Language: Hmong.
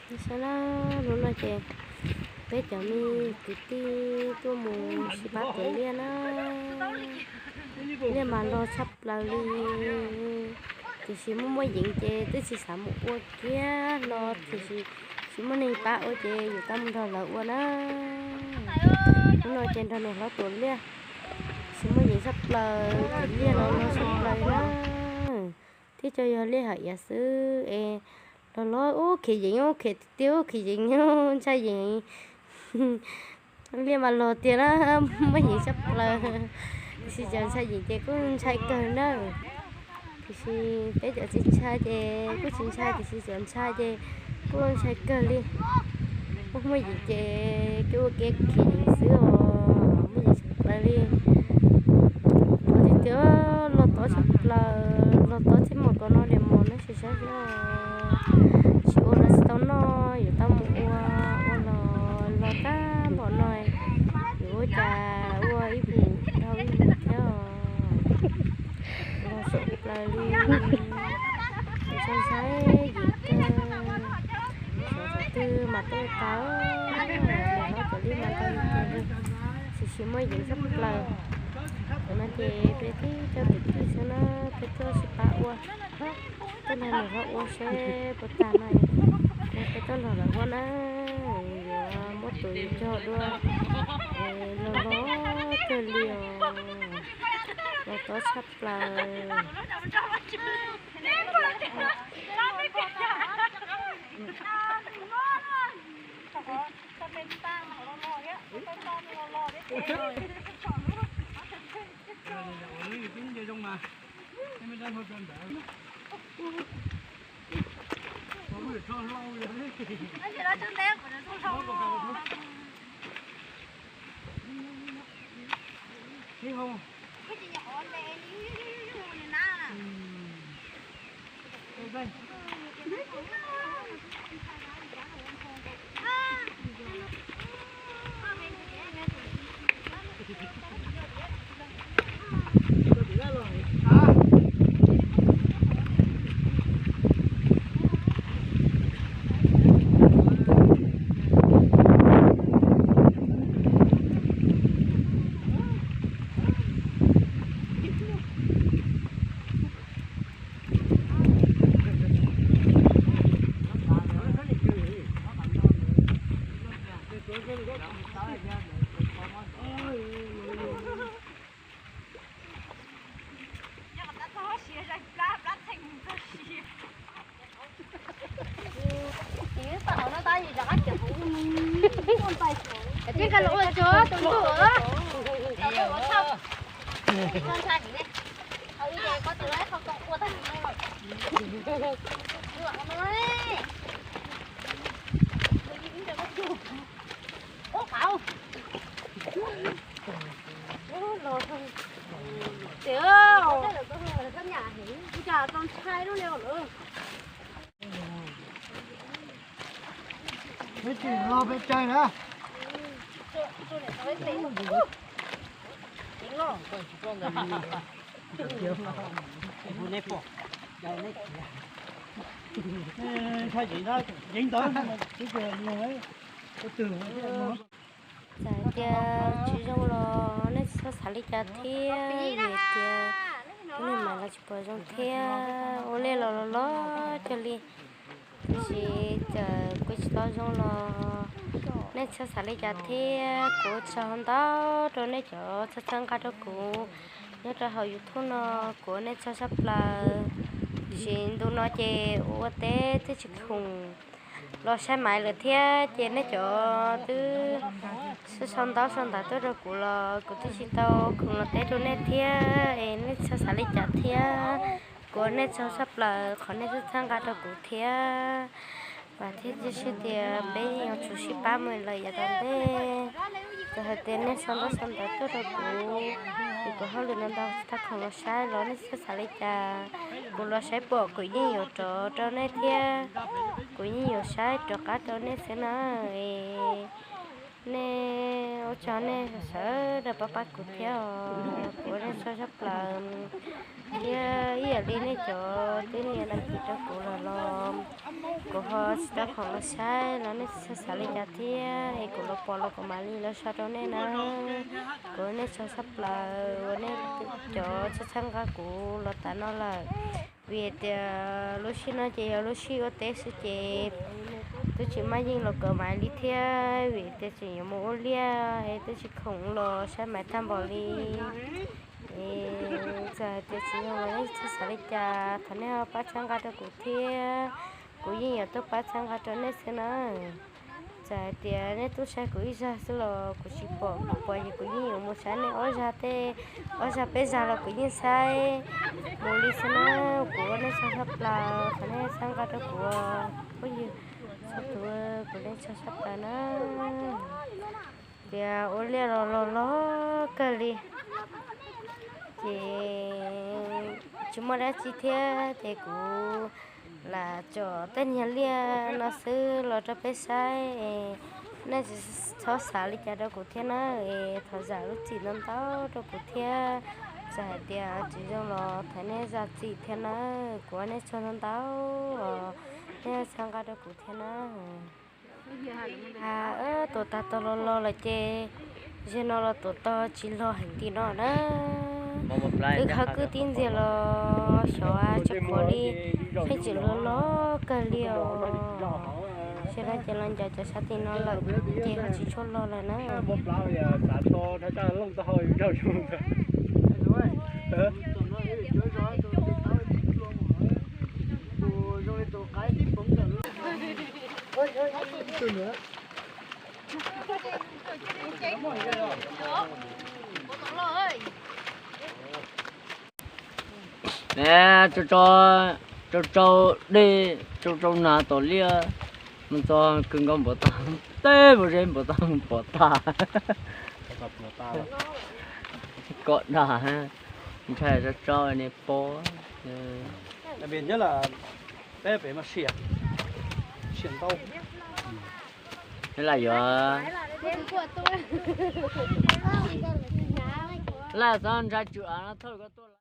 Saib na, hnub no ces peb cov me kwv tij tuaj mus sib pab tuav liaj na. Liaj mas log tshaj plaws li, tiam sis muaj muaj yeev ces twb tsis xav mus ua kiag no, tiam sis tsis muaj neeg pab ua ces yuav tau mus nrog lawv ua na. Hnub no ces nrog niam hlob tuav liaj, tsis muaj yeev tshaj plaws, liaj los log tshaj plaws na. Thiab cov yog liaj hawm iav xwb es los log ub khiav yeev, ub khiav tiag, ub khiav yeev, ntshai yeev. Liaj mas log tiag na, muaj yeev tshaj plaws, tiam sis cov ntshai yeev ces kuj ntshai kawg na. Tiam sis peb cov tsis ntshai ces kuj tsis ntshai, tiam sis cov ntshai ces kuj ntshai kawg li. Muaj muaj yeev ces kev ua kev khiav yeev xwb os, muaj yeev tshaj plaws li. Tiag tiag, log tob tshaj plaws, log tob txij hmo kaum no niam mos na, tsis saib, tsis ua no tsis tau noj, yuav tau mus ua, ua los log tag npaum no, yuav ua cas ua ib hlis dhau ib hlis thiab os. Log tshaj plaws li, ntshai ntshai yeev kawg. Xyov thaum twg mas tuaj tau, niam hlob cov liaj mas ntau li tiag li, tiam sis muaj yeev tshaj plaws. Thaum no ces peb tib co kwv tij xwb na, peb tuaj sib pab ua, tuaj nrog niam hlob ua seb puas tag no, peb tuaj nrog lawv ua na, yuav muab tus cog dua, log log kawg li os, log tob tshaj plaws. Peb tsis los peb caw na. Ntshai yeev ntawd, yeev ntawd, twb mus, twb mus. Txawm hais tias tsis zoo los nej txhob xav li cas thiab, vim tias nej mam los tsis pom zoo thiab, ua liaj los los los cog li. Tiam sis txawm kuv tsis tau zoo los nej txhob xav li cas thiab, kuv ua tsaug ntau rau nej cov txhawb txhawb nqa rau kuv nyob rau hauv YouTube no, kuv ua nej tsaug tshaj plaws. Tiam sis ntu no ces ua teb twb tsis khoom los saib maiv lawm thiab ces nej cov twb sau ntaub sau ntawv tuaj rau kuv los kuv twb tsis tau khoom los teb rau nej thiab es nej txhob xav li cas thiab. Kuv ua nej tsaug tshaj plaws qhov nej txhawb txhawb nqa rau kuv thiab. Vam thiab cia siab tias peb yeej yuav tsum sib pab mus lawm yav tom ntej. Txawm hais tias nej sau ntaub sau ntawv tuaj rau kuv, es kuv hauj lwm ntau ntau tsis tau khoom los saib los nej txhob xav li cas. Kuv los saib pom kuv yeej yuav rov rau nej thiab, kuv yeej yuav saib rov qab rau nej xwb na. Es Nej ua tsaug nej sawv daws pab pab kuv thiab os, kuv ua nej tsaug tshaj plaws. Thiab ib yam li nej cov twb nias đăng ký rau kuv los los kuv ho tsis tau khoom los saib los nej txhob xav li cas thiab es kuv los pom los kuv mam li los sau rau nej na. Kuv ua nej tsaug tshaj plaws uas nej cov txhawb nqa kuv los tas no lawm. Vim tias lub sij no ces yog lub sij ua teb xwb ces twb tsis maj yeej los kawm mam li thiab vim tias tseem yuav mus ua liaj es twb tsis khoom los saib mam tag npaum li. Es txawm hais tias tsis zoo los nej txhob xav li cas, thov nej ho pab txhawb nqa rau kuv thiab, kuv yeej yuav tuaj pab txhawb nqa rau nej xwb na. Txawm hais tias nej tuaj saib kuv ib zag xwb los kuv tsis pom, kuv pom ces kuv yeej yuav mus saib nej ob zag tej, ob zag peb zag los kuv yeej saib mus li xwb na. Kuv ua nej tsaug tshaj plaws, thov nej txhawb nqa rau kuv, phooj ywg txhua tus, kuv ua nej tsaug tshaj plaws na. Tias ua liaj los los los kawg li, ces tsis muaj dab tsi thiab ces kuv lam tsom tej niag liaj no xwb los rau peb saib. Nej tsis txhob xav li cas rau kuv thiab na, es thov zam lub txim ntau ntau rau kuv thiab. Txawm hais tias tsis zoo los thov nej zam txim thiab na, kuv ua nej tsaug ntau ntau os, nej txhawb nqa rau kuv thiab na. Ha, tuam tag tau los los lawm ces, zaum no los tuam tau tsis los heev li no na. Twb khawb kwj tib ntxiag los xyov tsis qhuav li, pheej tseem los los kawg li os. Zaum no ces los ncaws cov sab tim no lawm ces ho tsis tshua los lawm na. Ne, tso tso, tso tso dej, tso tso nas tom liaj, mus txog kawg nkaus npaum tag, teb npaum zeb npaum tag, npaum tag. Kom dag, ntshai tso tso ne pob. Lam yuav, lam txhob ntshai tswm av no thauj koj tuaj.